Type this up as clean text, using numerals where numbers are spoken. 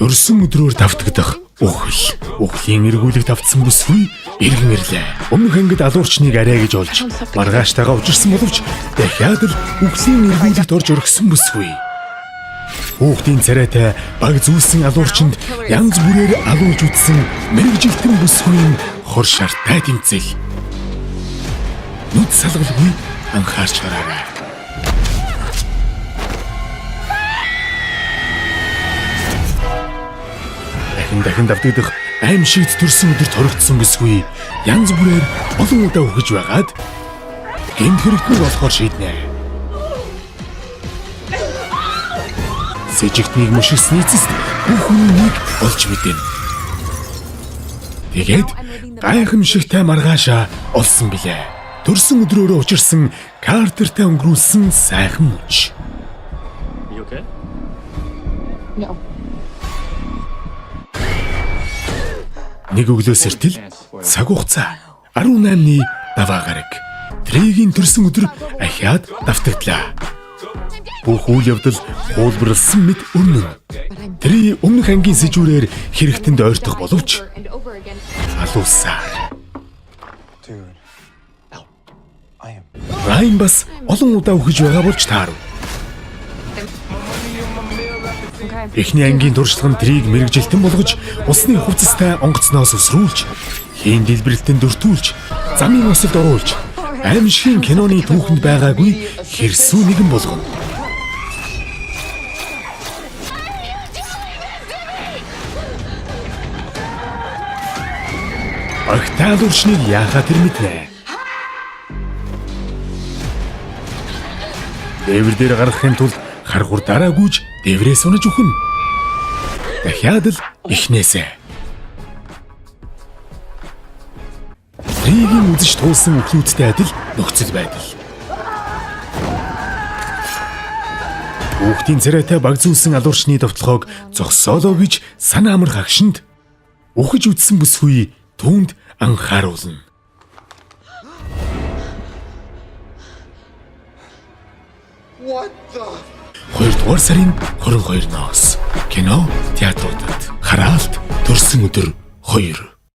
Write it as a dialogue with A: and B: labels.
A: Төрсөн өдрөөр давтагдах үхэл. Үхлийн эргүүлэг давтсан бүсгүй эргэн ирлээ. Өмнөх ангид алуурчныг арай гэж олж маргаштайгаа учирсан боловч дахиад л үхлийн эргүүлэгт орж орхисон бүсгүй. Хүүхдийн царайтай баг зүүлсэн алуурчинд янз бүрээр алуулж үтсэн мэргэжилтэн бүсгүйн хор шартай тэмцэл. Нүд салгалгүй анхаарч хараарай. Дахин дахин давтагдах аимшигт төрсөн өдөр торогдсон бүсгүй янз бүрээр олон удаа үхэж байгаад гэмт хэрэгтнийг олохоор шийднэ. Сэжигтнийг мөшгсний эцэст бүх үнэнийг олж мэднэ. Тэгээд гайхамшигтай маргаашаа олсон билээ. Төрсөн өдрөөрөө учирсан Картертай өнгөрүүлсэн сайхан мөч.
B: You okay?
C: No.
A: Нэг өглөө сэртэл цаг хугацаа 18-ны даваа гараг. Тригийн төрсөн өдөр ахиад давтагдлаа. Бүх үйл явдал хуулбарласан мэт өрнөн. Три өмнөх ангийн сэжүүрээр хэрэгтэнд ойртох боловч
C: And over again.
A: алуулсаар.
D: Dude. I am
A: Райн бас олон удаа үхэж байгаа болж таарв.
C: Okay.
A: Эхний ангийн туршлага нь Трийг мэргэжилтэн болгож усны хувцастай онгоцноос өсрүүлж, хийн дэлбэрэлтэнд өртүүлж, замын осолд оруулж, аимшигын киноны түүхэнд байгаагүй хэрсүү нэгэн болгоно. Багтаалуурчныг яахаа тэр мэднэ. Дээвэр дээр гаргахын тулд харгур дараа гүйж дээврээс унаж үхнэ. Дахиад л эхнээсээ. Тригийн үзэж туулсан үхлүүдтэй адил нөхцөл байдал. Хүүхдийн царайтай баг зүүлсэн алуурчны довтлохоог зогсоолоо гэж санаа амрах агшинд үхэж үдсэн бүсгүй түүнд анхааруулна.
D: What the
A: 2 дугаар сарын 22-ноос кино театруудад хараалт төрсөн өдөр 2.